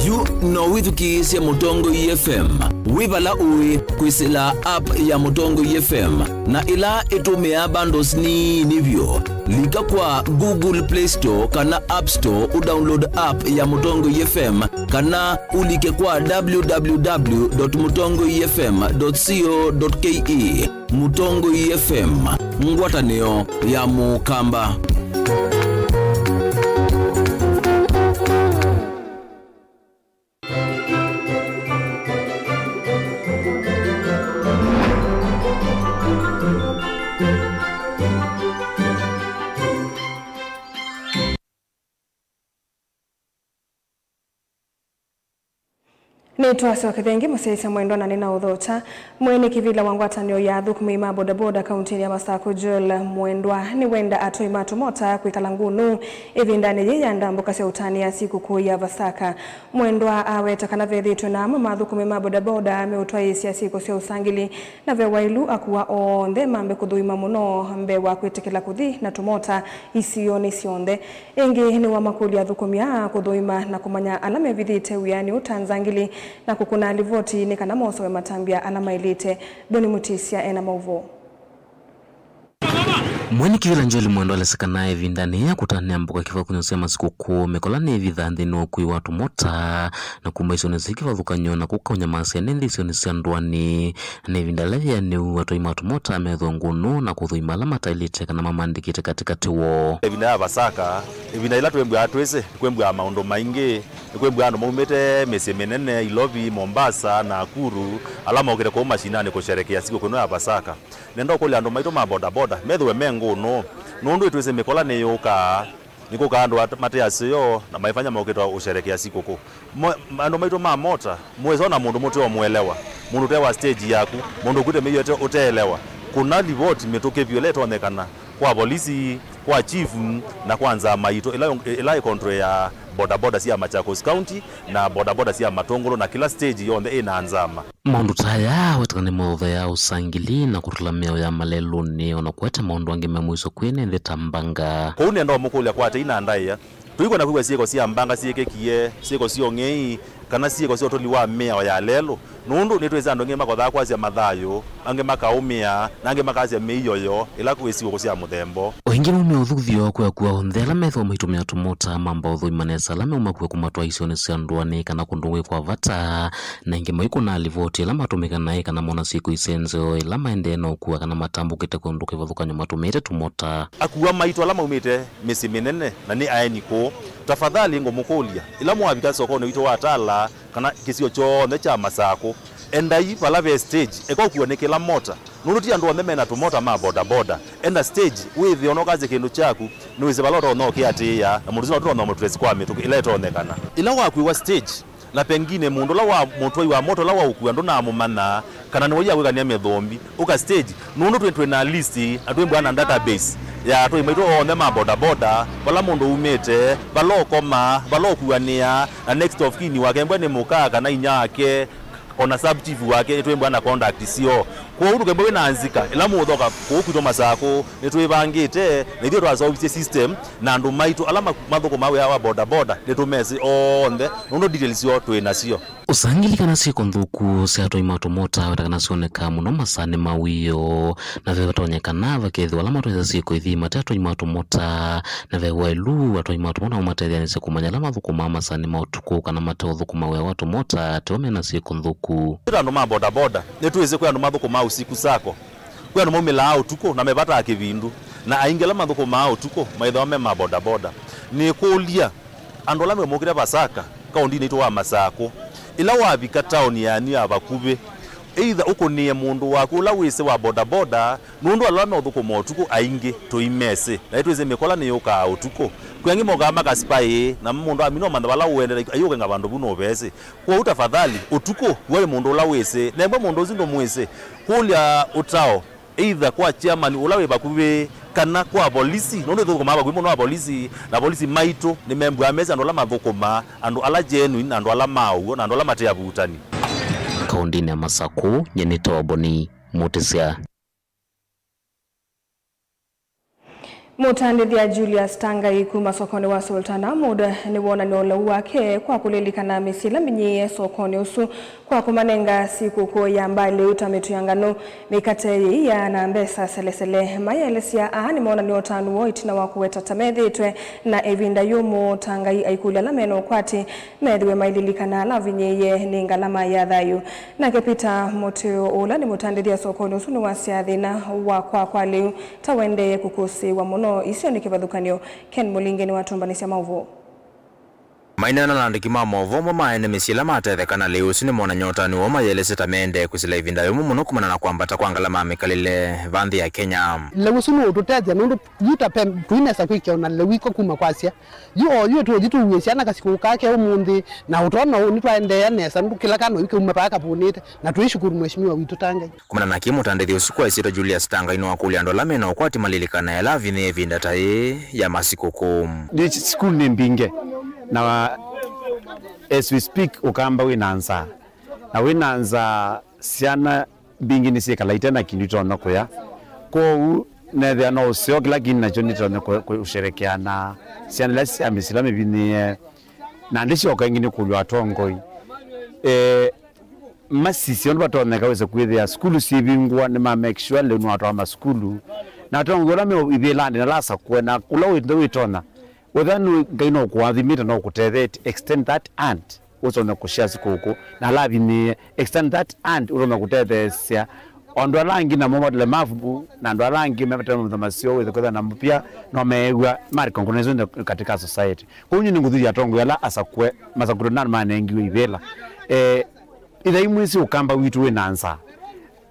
Yu no wĩthukĩĩsye Mũtongoi F M wĩ vala ũĩ kwĩsĩla app ya Mũtongoi F M na ĩla ĩtũmĩaa bundles nini vyũ. Lika kwa Google Play Store kana App Store ũdownload app ya Mũtongoi F M, kana ũlike kwa w w w dot mũtongoi f m dot co dot k e. Mũtongoi F M, ngwatanĩo ya Mũkamba. Nĩtwasyoka ĩngĩ mũsyaĩĩsya mwendwa na nĩnaũthokya. Mwene kĩvĩla wa ngwatanĩo ya athũkũmi ma bodaboda kauntinĩ ya Masakũ, Joel Mwendwa, nĩwenda atũi ma tũmota kwĩkala ngũnũ ĩvindanĩ yĩĩ ya ndambũka sya ũtanĩa sikũkũ ya Vasaka. Mwendwa aweta kana vethĩĩtwe na amwe ma athũkũmi ma bodaboda meũtwaĩĩsya syĩko sya ũsangĩli, na ve wailu akua onthe mambe kũthũima mũno mbee wa kwĩtĩkĩla kũthi na tũmota isionĩ syonthe. Ĩngĩ nĩwamakũlya athũkũmi aa kũthũima na kũmanya ala mevithĩte wĩanĩ ũtanzangĩli na kũkũna livoti nĩ kana mosowe matambya ala maĩlĩte. Boni Mutisya ena maũvoo. Mwene kĩvĩla Joel Mwendwa alesĩ kana ĩvindanĩ ya kũtanĩa mbũka kĩvathũkany'o sya masikũkũ, mĩkola nĩĩvithaa nthĩnĩ wa ũkui wa tũmota na kuma isionĩ syĩ kĩvathũkany'o na kũkaũnya masene nthĩ isionĩ sya ndũanĩ. Nĩ ĩvinda yĩla yĩanĩu atwai ma tũmota methĩwa ngũnũ na kũthũima ala mataĩlĩte kana mamandĩkĩte katĩkatĩ woo. Ĩvinda ya Vasaka, ĩvinda yĩla twĩmbw'aa twĩsĩ, nĩkwĩmbw'aa maũndũ maingĩ, nĩkwĩmbw'aa andũ maumĩte mĩsyĩ mĩnene, Ilovi, Mombasa, Nakuru, ala mokĩte kũu mashinani kũsherekea sikũkũ ĩno ya Vasaka. Nenda ũkũlya andũ maitũ ma bodaboda methĩwe me ngũnũ, nũndũ ĩtwĩsĩ mĩkola nĩyũkaa. Nĩkũka andũ at-, mate aseo na maifanya mokĩte ũsherekea sikũkũ. Mo-, andũ maitũ ma mota, mwĩsa ona mũndũ mũte ũmũelewa, mũndũ ũte wa stage yaku, mũndũ ũkwĩte mĩio ĩte ũteelewa. Kũna livoti mĩtũkĩ vyũ ĩla ĩtonyekana kwa volisi, kwa chief, na kwa nzama itũ ĩla, ĩla ĩ control ya bodaboda sya Machakos County na bodaboda sya Matũngũlũ na kĩla stage yonthe ĩna nzama. Maũndũ ta aya wetana nĩmaũthayaa ũsangĩli na kũtũla mĩao ya malelũnĩ, o na kũete maũndũ angĩ me mũisyo kwĩ ene nthĩ ta mbanga. Kwoou nĩenda ũmũkũlya kwa tei na ndaĩa, tũikwenda kwĩw'a syĩko sya mbanga syĩkĩkie, syĩko sya ũng'ei, kana syĩko sya ũtũli wa mĩao ya lelũ. Nũndũ nĩtwĩsĩ andũ aingĩ makothaa kwasya mathayũ, angĩ makaũmĩa, na angĩ makasya mĩioyo ĩla kwĩ sikũkũ sya mũthemba. O ĩngĩ maumĩa ũthuthyo kwĩ akua onthe ala methĩwa maitũmĩa tũmota mamba ũthũima nesa ala meũmakua kũmatwaa isionĩ sya ndũanĩ kana kũndũ kũngĩ kwa vata, na ĩngĩ maikũnaa livoti ĩla matũmĩka naĩ kana mona syĩko ise nzeo ĩla maendee na ũkua kana matambũkĩte kũndũ kĩvathũkany'o matũmĩĩte tũmota. Akua maitũ ala maumĩte mĩsyĩ mĩnene na nĩ aeni kũũ, tafadhali ngũmũkũlya, ĩla mwavika sokonĩ witũ wa Tala kana kĩsio kyonthe kya Masakũ, endai vala ve stage, eka ũkuanĩ kĩla mota, nũndũ ti andũ onthe mena tũmota ma bodaboda. Enda stage, wĩthĩe ona ũkasya kĩndũ kyaku, nĩwĩsĩ vala ũtonya ũkĩatĩĩa, na mũndũ ũsu no tũtonya mũtwesi kwa mĩtũkĩ ĩla ĩtonyekana. Ĩla wakuĩwa stage, na pengine mũndũ ũla wa mũtwai wa mota ũla waũkua ndũnamũmanya, kana nĩwaia kwĩkania mĩthũmbi, ũka stage, nũndũ twĩ, twĩ na list, na twĩ mbwa na database ya atwai maitũ onthe ma bodaboda, vala mũndũ umĩte, vala ũkoma, vala ũkuanĩa, na next of kin wake mbwe nĩ mũka kana inya wake, ona sub chief wake, nĩtwĩ mbwa na contact syo. Kwoou ndũkembwe wĩ na nzika, ĩla mũũthoka kũu kwitũ Masakũ, nĩtwĩvangĩte, na ithyĩ twaseũvisye system, na andũ maitũ ala ma-, mathũkũmaa wĩa wa bodaboda, nĩtũmesĩ onthe, nũndũ details syoo twĩ nasyo. Ũsangili kana syĩko nthũku sya atwai ma tũmota weta kana syoneka mũno masaanĩ ma wĩoo, na ve vatonyekana vakethĩwa ala matwaĩte syĩko ithi mate atwai ma tũmota, na ve waĩlu atwai ma tũmota ũmatetheanĩsya kũmanya ala mathũkũmaa masaanĩ ma ũtukũ kana mate ũthũkũma wĩa wa tũmota teo mena syĩko nthũku. Twĩ ta andũ ma bodaboda, nĩtwĩsĩ kwĩ andũ mathũkũmaa usiku sako, kwĩ andũ maumĩlaa ũtukũ na mevataa kĩvindu, na aingĩ ala mathũkũmaa ũtukũ maĩthĩwa me ma bodaboda. Nĩkũlya, andũ ala memũkĩte Pasaka kaũndĩnĩ itũ wa Masakũ, ĩla wavika taoni yanyu ya vakuvĩ, either ũkũnĩe mũndũ waku ũla wĩsĩ wa bodaboda, nũndũ ala meũthũkũma ũtukũ aingĩ tũimesĩ, na nĩtwĩsĩ mĩkola nĩyũkaa ũtukũ. Kwĩ angĩ mokaa makasipaĩ, na mũndũ amina ũmantha vala ũendete, aiũkenga vandũ vu nũvesĩ. Kwoou tafadhali, ũtukũ, wĩ mũndũ ũla wĩsĩ, nengwa mũndũ ũsu ndũmwĩsĩ, kũlya ũtao, either kwa chairman ũla wĩ vakuvĩ, kana kwa volisi, nũndũ ĩthũkũmaa vakuvĩ mũno na volisi, na volisi maitũ nĩmembũaa mesĩ andũ ala mathũkũmaa, andũ ala genuine, na andũ ala ma ũw'o, na andũ ala mate avutani. Kaũndĩnĩ ya Masakũ, nyie nĩtawa Boni Mũtĩsya. Mũtandĩthya Julius Tangai kuma sokonĩ wa Sultan Ahmud nĩwonany'a ũlau wake kwa kũlilikana mĩsyĩ ĩla mĩnyĩĩe sokonĩ ũsu kwa kũmanenga sikũkũ ya mbalĩ ta mĩtu ya nganũ, mĩkate yĩia na mbesa selesele. Mayaelesya aa nĩmonany'a ũtanu woo ĩtina wa kũweta ta methĩĩtwe na ĩvinda yũmũ. Tangai aikũlya ala mena ũkwati methĩwe maililikana ala avinyĩĩe nĩ ngalama ya thayũ. Nake Peter Mũtĩũ, ũla nĩ mũtandĩthya sokonĩ ũsu, nĩwasya thĩna wa kwakwa lĩu ta ũendee kũkũsĩĩwa mũno isionĩ kĩvathũkany'o. Ken Mũlinge nĩwatũmbanĩsya maũvoo. Maineena na andĩki ma maũvoo, amwe ma ene mĩsyĩ ĩla matetheka na lĩu ũsu nĩmonany'a ũtanu woo, mayelesye ta meendee kwĩsĩla ĩvinda yũmũ mũno kumana na kwambata kwa ngalama ya mĩkalĩle va nthĩ ya Kenya. Lĩu ũsu nũũtũtethya nũndũ yu ta pe tũinesa kwĩkĩa ona lĩu iko kuma kwasya. Yu o yu tũthi tũue syana kasikũkũ kake ũmũnthĩ, na ũtona ũu nĩtwaendeea nesa, nũndũ kĩla kana yu kĩuma vaa kavũnĩte, na tũishukuru Mheshimiwa witũ Tangai. Kumana na kĩĩ, mũtandĩthya ũsu kwa ĩsyĩtwa Julius Tangai nĩwakũlya andũ ala mena ũkwati malilikane ala avinyĩĩe ĩvinda ta yĩĩ ya masikũkũ. Nĩ, sukulu nĩ mbinge, na as we speak, Ũkamba wĩ na nzaa, na wĩ na nzaa syana mbingĩ nĩsyĩkala ite na kĩndũ itonya kũya. Kwoou nethĩa no ũseo kĩla kĩndũ nakyo nĩtonya kũ-, kũsherekea na syana ila sya mĩsyĩ ĩla mĩvinyĩĩe, na ndĩsyoka ĩngĩ nĩkũlw'a atongoi. Eh, masisye ũndũ vatonyeka wĩse kwĩthĩa sukulu syĩvingũa, nĩma make sure lĩu nĩwatwaa masukulu, na atongoi ũla me ivĩlanĩ na ala asakũe na ũla wĩ nthĩ wĩtonya. Wethĩa nĩ Ngai no ũkũathimĩte, no ũkũtethetie, extend that hand. Ũsone kũshare sikũkũ na ala avinyĩĩe, extend that hand ũsone kũtetheesya andũ ala angĩ namo matũle mavuku, na andũ ala angĩ mate maũndũ maseo wĩthe kwĩthĩa na mũvĩa no meew'a ma recognize katika society. Kwoou nyie nĩngũthuthya atongoi ala asakũe, masakũtwe na manengiwe ivĩla. Eh, ĩthai mwĩsĩ Ũkamba witũ wĩ na nzaa.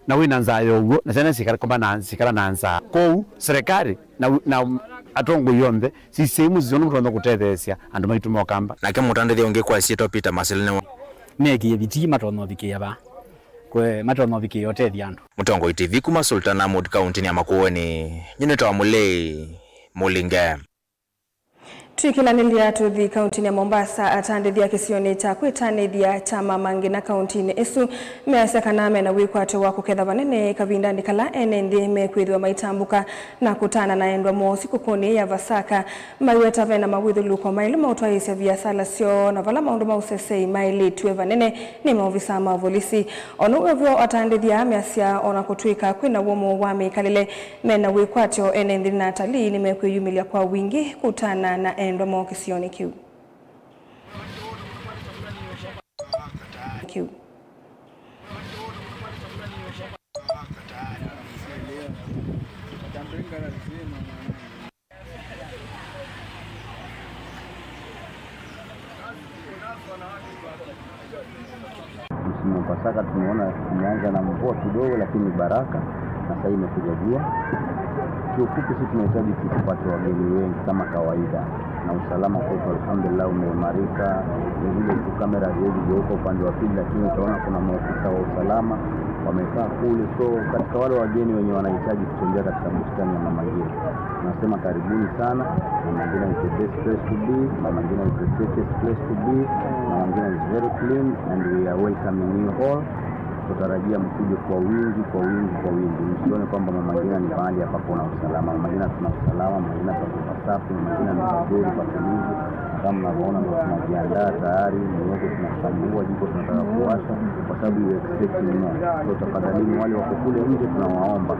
Na wĩ na nzaa ya ũw'o, na syana sikala, kwamba na, sikala na nzaa. Kwoou, serikali na, na atongoi onthe, sisei mũsisye ũndũ mũtonya kũtetheesya andũ maitũ ma Ũkamba. Nake mũtandĩthya ũngĩ kwa ĩsyĩtwa Peter Masila nĩwa. Meekĩe vitii matonya ũvikĩĩa vaa. Kwe matonya ũvikĩĩa ũtethya andũ. Mũtongoi T V kuma Sultan Ahmud, kaũntĩnĩ ya Makueni, nyie nĩtawa Mũlei Mũlinge. Twĩkĩlanĩlya tũthi kauntinĩ ya Mombasa, atandĩthya kĩsionĩ kya kwĩtanĩthya kya Mama Ngina kauntinĩ ĩsu measya kana mena wĩkwatyo wa kũketha vanene kavindanĩ kala ene nthĩ mekwĩthĩwa maitambũka na kũtana na endwa moo sikũkũnĩ ya Vasaka. Maiweta vena mawĩthũlũko maĩlu ma ũtwaĩĩsya viasala syoo na vala maũndũ ma ũsesei maĩlĩtw'e vanene nĩ maovisa ma volisi. Ona wĩ o vyo, atandĩthya measya ona kũtw'ĩka kwĩna wũmũ wa mĩkalĩle, mena wĩkwatyo ene nthĩ na atalii nĩmekwĩyumĩlya kwa wingĩ kũtana na endwa moo kĩsionĩ kĩu. Kĩu. Msimu wa Pasaka tumeona tumeanza na mvua kidogo, lakini baraka, na sasa imekuja jua. Kiufupi, sisi tunahitaji tu tupate wageni wengi kama kawaida, na usalama kwetu, alhamdulillah, umeimarika. Ni vile tu kamera haziwezi geuka upande wa pili, lakini utaona kuna maofisa wa usalama wamekaa kule. So, katika wale wageni wenye wanahitaji kutembea katika bustani ya Mama Ngina, nasema karibuni sana. Mama Ngina is the best place to be. Mama Ngina is the safest place to be. Mama Ngina is very clean and we are welcoming you all. Tutarajia mkuje kwa wingi, kwa wingi, kwa wingi. Msione kwamba Mama Ngina ni pahali hapa kuna usalama. Mama Ngina tuna usalama, Mama Ngina pako pasafi, Mama Ngina ni pazuri, patulivu. Kama mnavyoona, ndo tunajiandaa tayari, mihogo tunachambua, jiko tunataka kuwasha, kwa sababu we expect more. So, tafadhalini, wale wako kule nje, tunawaomba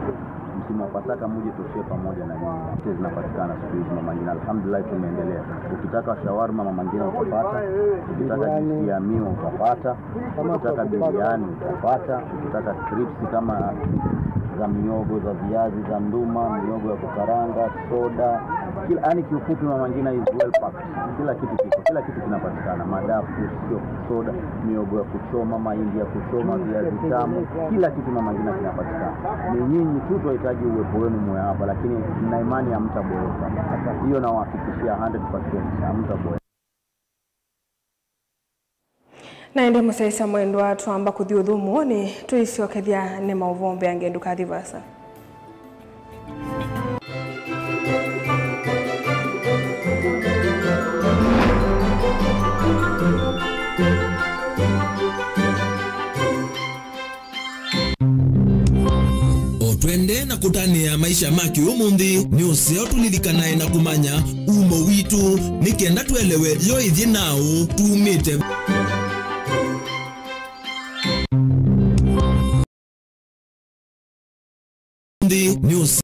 msimu wa Pasaka muje tushare pamoja na nyinyi. Zote zinapatikana siku hizi, Mama Ngina. Alhamdulillah, tumeendelea. Ukitaka shawarma, Mama Ngina, utapata. Ukitaka juisi ya miwa, utapata. Ukitaka biriani, utapata. Ukitaka crisps kama za mihogo, za viazi, za nduma, mihogo ya kukaranga, soda. Kila, yani, kiufupi, Mama Ngina is well packed. Kila kitu kiko, kila kitu kinapatikana. Madafu, sio soda, mihogo ya kuchoma, mahindi ya kuchoma, viazi tamu, kila kitu Mama Ngina kinapatikana. Ni nyinyi tu twahitaji uwepo wenu muwe hapa, lakini nina imani hamtaboeka. Hiyo nawahakikishia hundred percent, hamtaboeka. Na ĩndĩ mũsyaĩĩsya mwendwa, twamba kũthi ũthũmũonĩ, tũisyokethya nĩ maũvoo mbeange, ndũkathi vaasa. O twendee na kũtanĩa maisha ma kĩũmũnthĩ, nĩ ũseo tũlilikanae na kũmanya umo witũ, nĩ kenda tũelewe yo ĩthyĩ naũ tumĩte. Nthĩ nĩ ũseo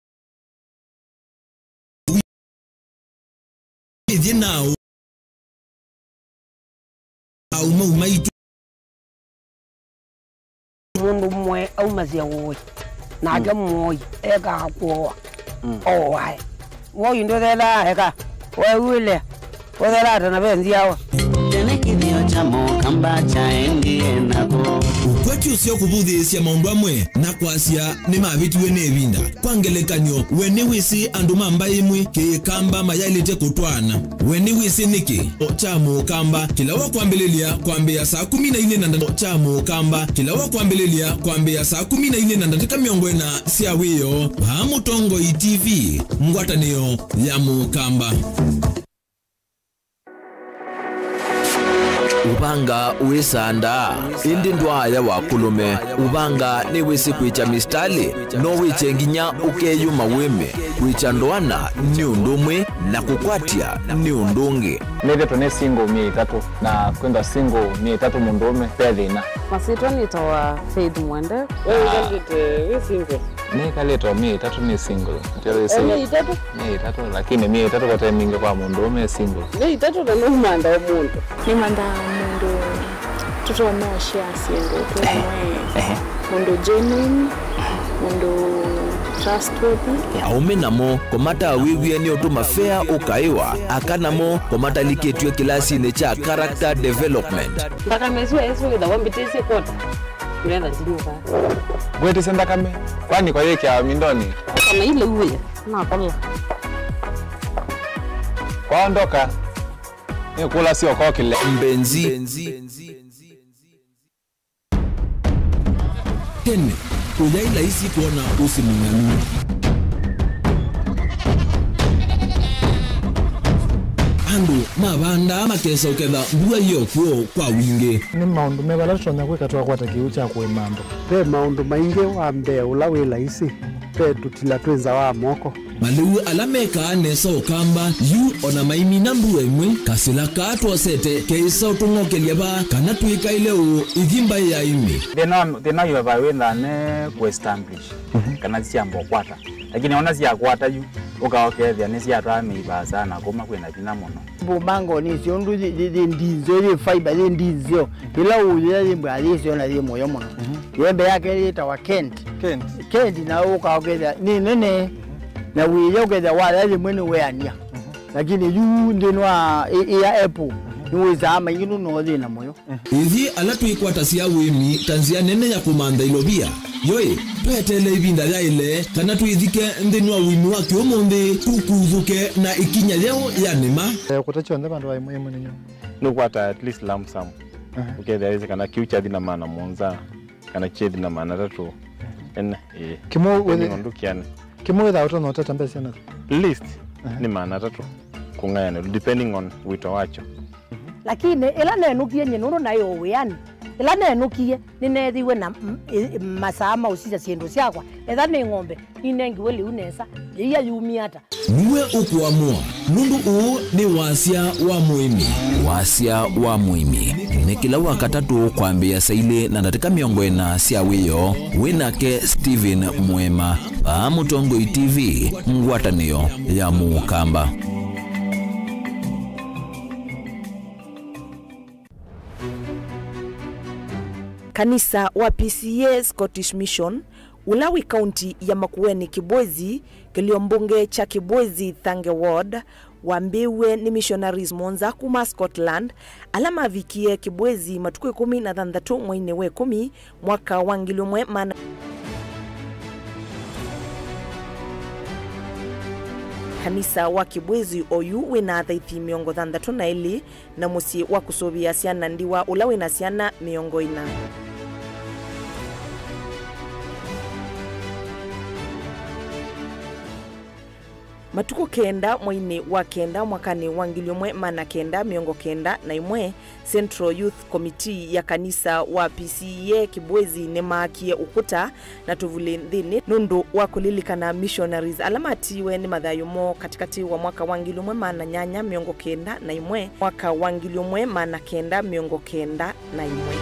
ĩthyĩ naũ. Aũmau maitũ. Mũndũ ũmwe aumasya ũĩ, nake mũoi ekaa kũoa. Oae. Woi ndũthelaa eka. Weũĩle. Ũthelaa ata na ve nzyawa? Tene kĩthĩo kya Mũkamba kyaendie nako. Ũkwati ũseo kũvũthĩĩsya maũndũ amwe na kwasya nĩmavĩtiwe nĩ ĩvinda. Kwa ngelekany'o, we nĩwĩsĩ andũ ma mbaĩ ĩmwe Kĩkamba mayaĩlĩte kũtwaana? We nĩwĩsĩ nĩkĩ? O kya Mũkamba, kĩla wa kwambĩlĩlya kwambĩĩa saa kũmi na ilĩ na ndatĩka kya Mũkamba, kĩla wa kwambĩlĩlya kwambĩĩa saa kũmi na ilĩ na ndatĩka mĩongo ĩna sya wĩoo, vaa Mũtongoi T V, ngwatanĩo ya Mũkamba. Ũvanga wĩsandaa, ĩndĩ ndwaaya wa kũlũme. Ũvanga nĩwĩsĩ kwĩkya mistalĩ, no wĩkye nginya ũkeyũma wĩme. Kwĩkya ndoana nĩ ũndũ ũmwe, na kũkwatya nĩ ũndũ ũngĩ. Nĩthĩtwe nĩ single myei ĩtatũ, na kwĩthwa single myei ĩtatũ mũndũũme ve thĩna. Masyĩtwa nĩtawa Faith Mwende. We wĩkalĩte wĩ single? Nĩkalĩte o myei ĩtatũ nĩ single. Ndio wĩsĩ. O myei ĩtatũ? Myei ĩtatũ, lakini myei ĩtatũ kote mingĩ kwa mũndũũme e single. Myei ĩtatũ na nũmanda o mũndũ. Nĩmandaa mũndũ tũtonya ũshare syĩndũ twĩ ĩmwe. Mũndũ genuine, mũndũ trustworthy. Aũme namo, kũmataa wĩw'ĩe nĩ ũtũma fea ũkaĩwa, aka namo, kũmatalikĩtw'e kĩlasinĩ kya character development. Nthakame ĩsu ĩsu ĩthawa mbĩtĩsye kota. Ndetha ndinyuka. Ngwĩtĩsye nthakame, kwani kwa yĩkĩawa mindonĩ? Kana ile uwe, nakola. Kwaondoka, nĩkũlasya ũkokĩle. Mbenzi. Tene, kũyaĩ laisi kwona ũsĩ mũng'anu. Andũ mavandaa makesa ũketha mbua yĩ o kw'o kwa wingĩ. Nĩ maũndũ meva ala tũtonya kwĩka twakwata kĩw'ũ kya kũĩma andũ? Ve maũndũ maingĩ. Wa mbee ũla wĩ laisi, ve tũtila twĩ nza wa moko. Malĩu ala mekaa nesa Ũkamba yu o na maimina mbua ĩmwe, kasĩla kaa twosete keĩsa ũtũng'okelya vaa kana twĩkaĩle ũũ ithi mbaĩ ya ĩmĩ. Thĩna wa, thĩna wa highway wĩthaa ne kũ establish, mhm, kana syamba ũkwata. Lakini ona syakwata yu, ũka ũkethĩa nĩsyatwaa mĩivaa sana kuma kwĩna vinya mũno. Mbumbango nĩ syo ũndũ yĩ, yĩ, yĩ ndinzeo, yĩ fiber, yĩ ndinzeo. Ĩla ũyĩa yĩ mbwa yĩ syo na yĩ mũyo mũno. Mhm. Yembe yake yĩtawa Kent. Kent. Kent na ũka ũkethĩa nĩ nene. Mhm. Na wĩya ũkethĩa waya yĩmwe nĩ weania. Mhm. Lakini yu nthĩnĩ wa ĩ, ĩ ya apple, mhm, nĩ wĩsaa maingĩ nũno thĩna mũyo. Ithyĩ ala twĩkwatasya ũĩmi ta nzĩa nene ya kũmantha ilovia, yoĩ, tweteele ĩvinda yaĩle kana twĩthike nthĩnĩ wa ũĩmi wa kĩũmũnthĩ tũkuthũke na ĩkinya yeũ ya nĩma? Eh, kũta kyonthe vandũ wa ĩmwe ĩmwe nĩnyo. Nũkwata at least lump sum. Aha. Ũkethĩa wĩsĩ kana kĩu kyathi na maana mũonza, kana kyethi na maana atatũ. Ene, ĩĩ. Kĩmwe depending wĩthĩ-, on ndũkĩanĩ. Kĩmwe wĩthaa ũtonya ũtata mbesa na? Least, aha, nĩ maana atatũ kũng'ayanĩlwa, depending on wĩto wakyo. Lakini ĩla nenũkie nyie nũndũ naĩ o wĩanĩ, ĩla nenũkie nĩneethiwe na m-, ĩ-, masaa ma ũsisya syĩndũ syakwa, etha nĩ ng'ombe, ninengiwe lĩu nesa, yĩia yumie ata? Nĩwe ũkũamũa, nũndũ ũũ nĩ Wasya wa Mũĩmi. Wasya wa Mũĩmi nĩ kĩla Wakatatũ kwambĩĩa saa ilĩ na ndatĩka mĩongo ĩna sya wĩoo, wĩ nake Stephen Mwema, vaa Mũtongoi T V, ngwatanĩo ya Mũkamba. Kanisa wa P C E A Scottish Mission, ũla wĩ kaunti ya Makueni Kibwezi, kĩlio mbunge kya Kibwezi Thange Ward, wambĩĩw'e nĩ missionaries mũonza kuma Scotland, ala mavikie Kibwezi matukũ ĩkũmi na thanthatũ mweinĩ wa ĩkũmi, mwaka wa ngili ũmwe maana. Kanisa wa Kibwezi oyu wĩna athaithi mĩongo thanthatũ na elĩ na mũsyĩ wa kũsũvĩa syana ndiwa ũla wĩna syana mĩongo ĩna. Matukũ kenda mweinĩ wa kenda mwakanĩ wa ngili ũmwe maana kenda mĩongo kenda na ĩmwe, Central Youth Committee ya kanisa wa P C E A Kibwezi nĩmaakie ũkũta na tũvulĩ nthĩnĩ nũndũ wa kũlilikana missionaries ala matiiwe nĩ mathayũ moo katĩkatĩ wa mwaka wa ngili ũmwe maana nyanya mĩongo kenda na ĩmwe, mwaka wa ngili ũmwe maana kenda mĩongo kenda na ĩmwe.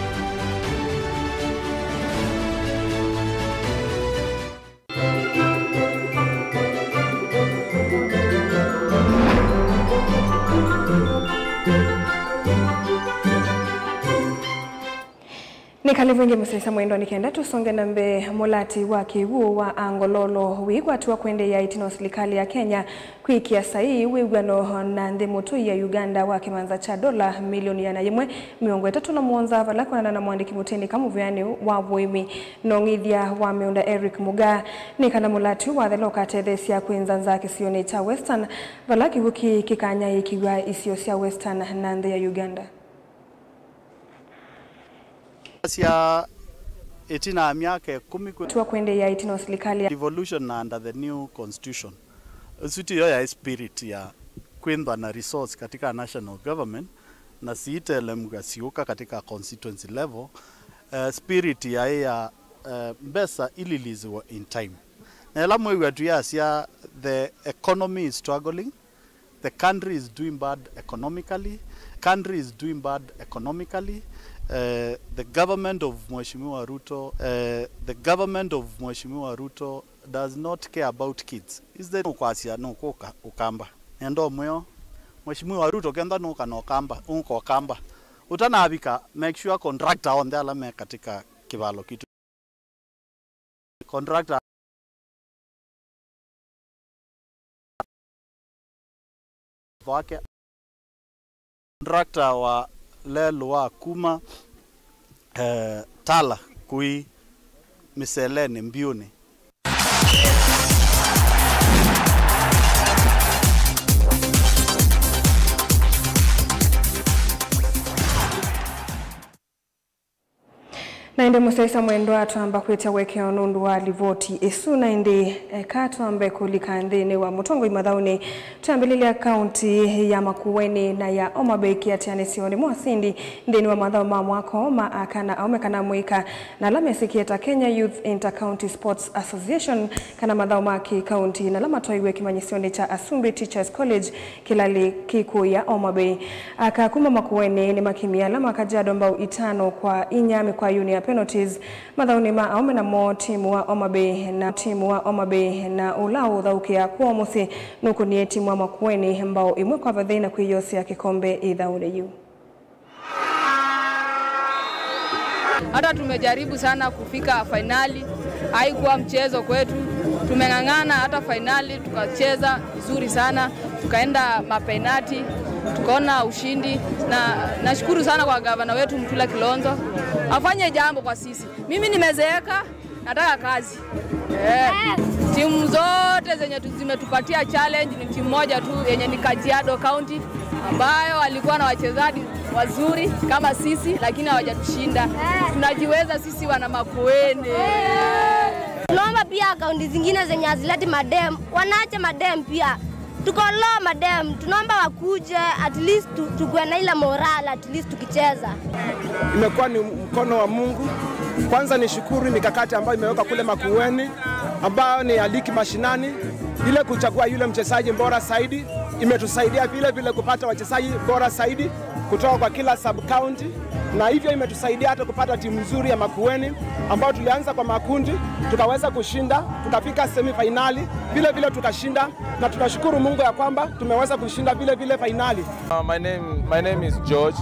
Nĩ karibu ĩngĩ mũsyaĩĩsya mwendwa, nĩ kenda tũsonge na mbee. Mũlati wa kĩw'ũ wa Angololo wĩkwatiwa kwendeea ĩtina wa silikalĩ ya Kenya kwĩkĩa saii wĩw'ano na nthĩ mũtũi ya Uganda wa kĩmanza kya ndola milioni ĩana yĩmwe mĩongo ĩtatũ na mũonza, vala kwonana na mũandĩki mũtĩnĩka mũvĩanĩ wa ũĩmi na ũng'ithya wa mĩũnda Eric Mugaa nĩ kana mũlati ũũ wathela ũkatetheesya kwĩnza nza kĩsionĩ kya Western, vala kĩw'ũ kĩĩ kĩkanyaĩĩkĩw'a isio sya Western na nthĩ ya Uganda. Sya ĩtina ya myaka ĩkũmi kwĩ- Tua kwendeea ĩtina wa silikalĩ ya devolution na under the new constitution. Ĩsu tiyo yaĩ spirit ya kwĩnthwa na resource katika national government na siitelemw'a siũka katika constituency level. Eh, spirit yaĩ ya, eh, mbesa ililisiwa in time. Na ĩla mwĩw'a tuyasya the economy is struggling, the country is doing bad economically, country is doing bad economically, eh, the government of Mheshimiwa Ruto, eh, the government of Mheshimiwa Ruto does not care about kids. Is the nũkwasya nũkũka Ũkamba. Nenda ũmwĩo, Mheshimiwa Ruto kenda nũka na Ũkamba, nũka Ũkamba. Ũtanavika, make sure contractor onthe ala me katika kĩvalo kitũ. Contractor wake. Contractor wa lelũ wa kuma, eh, Tala kũi Mĩselenĩ Mbiũnĩ. Na ĩndĩ mũsyaĩĩsya mwendwa, twamba kwĩtya ũekeo nũndũ wa livoti ĩsu, na ĩndĩ eka twambe kũlika nthĩnĩ wa mũtongoi mathaũnĩ. Twambĩlĩlya kaunti ya Makueni na ya Homa Bay kĩatĩanĩsyo nĩ mosindi nthĩnĩ wa mathaũ ma mwako ma aka na aũme kana mũika, na ala mesĩkĩe ta Kenya Youth Inter-County Sports Association, kana mathaũ ma kĩ-kaunti, na ala matwaiwe kĩmanyĩsyonĩ kya Asumbi Teachers College, kĩlalĩ kĩkũũ ya Homa Bay. Aka kuma Makueni nĩmakimie ala ma Kajiado mbao itano kwa inya mĩkwaĩunĩ ya penalties. Mathaũnĩ ma aũme namo, timu wa Homa Bay na, timu wa Homa Bay na ũla ũũthaũkĩa kwoo mũsyĩ nũkũnie timu wa Makueni mbao ĩmwe kwa vathei na kwĩyosea kĩkombe ĩthaũnĩ yĩu. Hata tumejaribu sana kufika fainali, haikuwa mchezo kwetu. Tumeng'ang'ana hata fainali tukacheza vizuri sana, tukaenda mapenati, tukaona ushindi, na nashukuru sana kwa gavana wetu Mutula Kilonzo. Afanye jambo kwa sisi. Mimi nimezeeka, nataka kazi. Eh, timu zote zenye tu-, zimetupatia challenge ni timu moja tu yenye ni Kajiado County, ambayo walikuwa na wachezaji wazuri kama sisi, lakini hawajatushinda. Tunajiweza sisi wana Makueni. Tunaomba pia kaunti zingine zenye hazileti madem, wanaache madem pia. Tuko low madem, tunaomba wakuje, at least tu-, tukuwe na ile moral, at least tukicheza. Imekuwa ni mkono wa Mungu. Kwanza nishukuru mikakati ambayo imewekwa kule Makueni, ambayo ni ya ligi mashinani, ile kuchagua yule mchezaji bora zaidi, imetusaidia vile vile kupata wachezaji bora zaidi kutoka kwa kila sub county, na hivyo imetusaidia hata kupata timu nzuri ya Makueni, ambao tulianza kwa makundi, tukaweza kushinda, tukafika semifinali, vile vile tukashinda, na tunashukuru Mungu ya kwamba tumeweza kushinda vile vile fainali. Uh, my name, my name is George,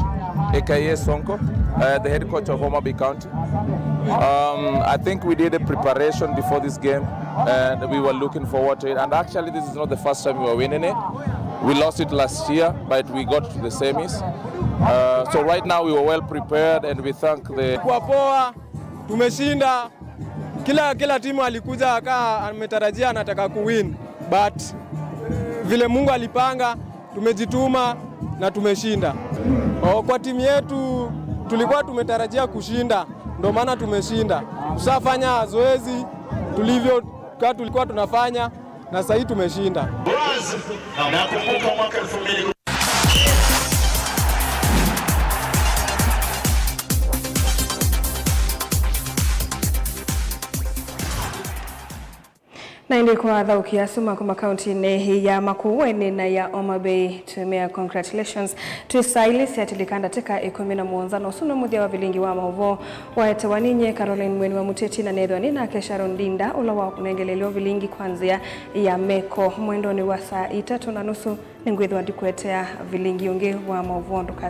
A K A Sonko, uh, the head coach of Homa Bay County. Um, I think we did a preparation before this game, and we were looking forward to it. And actually, this is not the first time we were winning it. We lost it last year, but we got to the semis. Uh, so right now, we were well prepared, and we thank the Kwa poa, tumeshinda. Kila, kila timu alikuja aka ametarajia anataka kuwin, but vile Mungu alipanga, tumejituma na tumeshinda. O, kwa timu yetu tulikuwa tumetarajia kushinda, ndio maana tumeshinda. Tushafanya zoezi tulivyo, ka tulikuwa tunafanya, na sahii tumeshinda. Nakumbuka mwaka elfu mbili. Na ĩndĩ kwa athaũki asu ma kuma kauntinĩ ya Makueni na ya Homa Bay, twĩmea congratulations. Twĩ saa ilĩ syatĩlĩka ndatĩka ĩkũmi na mũonza, na ũsu nĩ mũthya wa vilingi wa maũvoo waetewa ninyie Caroline Mweni wa Mũteti, na nethwa nĩ nake Sharon Ndinda, ũla wakũnengeleelyo vilingi kwa nzĩa ya meko. Mwendonĩ wa saa itatũ na nusu, nĩngwĩthĩwa ndikũetea vilingi ũngĩ wa maũvoo. Ndũka